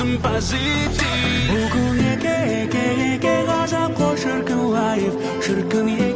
слишком позитив. Бұл күн еке, еке, еке ғажап қой, шіркін лайф, шіркін.